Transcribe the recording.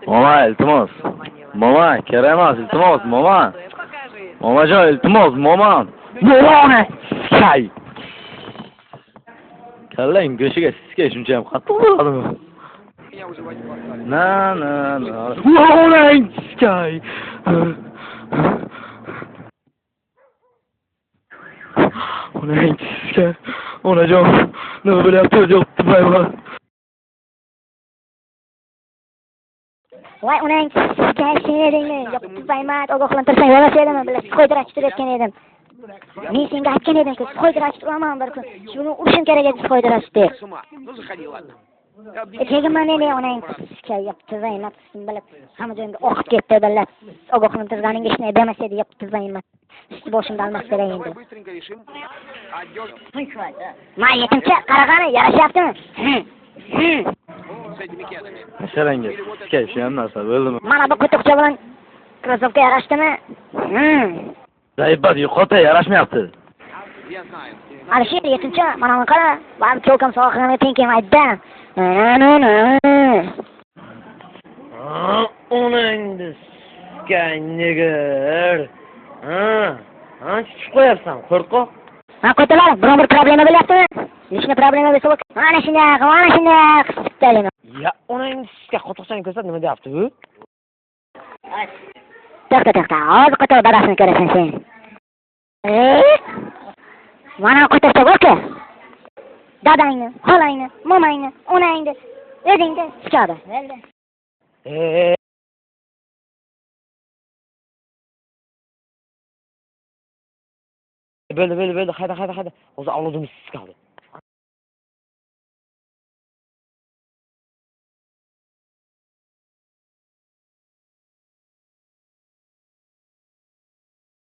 Momo, iltimos. Momo, kerak emas, iltimos, momo. Momojon, iltimos, momo. Momoni sikay. Kallang go'shiga sikay shuncha ham qattiq bo'ladimi? Na na na. Onang sikay. Onang sikay. Onajon, nima bo'lyapti o'zi yo'q bilmayman. Voy onang sikay sen edingmi? Yo'q bilmayman, ogohlantirsang bo'lmas edimi? Bila qo'ydirachib turayotgan edim. Men senga aytgan edim-ku, qo'ydirachib turaman bir kun. Shuni urishim kerak edi qo'ydirachib deb. Tegma meni onang sikay, yo'q bilmayman, bilib hamma joyimga oqib ketdi bila. Ogohlantirganingga hech nima demas edi, yo'q bilmayman. Usti boshimda almashtiray endi. Ma yetimcha, qarag'ani yarashyaptimi? Hasharanga sikay shu ham narsa bo'ldimi? Mana bu qo'tiqcha bilan krossovka yarashdimi? Zaybat yo'qota yarashmayapti. Alisher yetimcha, mana buni qara, baribir cho'kam sog'lig'imga teng kelmaydi-da. Onangni sikay negir. Ha, ha, tushib qo'yapsan, qo'rqoq. Ha, qo'talar, biron bir problema bo'lyaptimi? Nechta problema bo'lsa, mana shunday, mana shunday qilib. Ya, onangni sikay qo'toqchani ko'rsat, nima deyapti bu? To'xta, to'xta, hozir qo'toq dadasini ko'rasan sen. Mana qo'toqcha borku. Dadangni, xolangni, momangni, onangni, o'zingni sikadi. Bo'ldi. Bo'ldi, bo'ldi, bo'ldi, hayda, hayda, hayda. Hozir avlodimiz sikadi.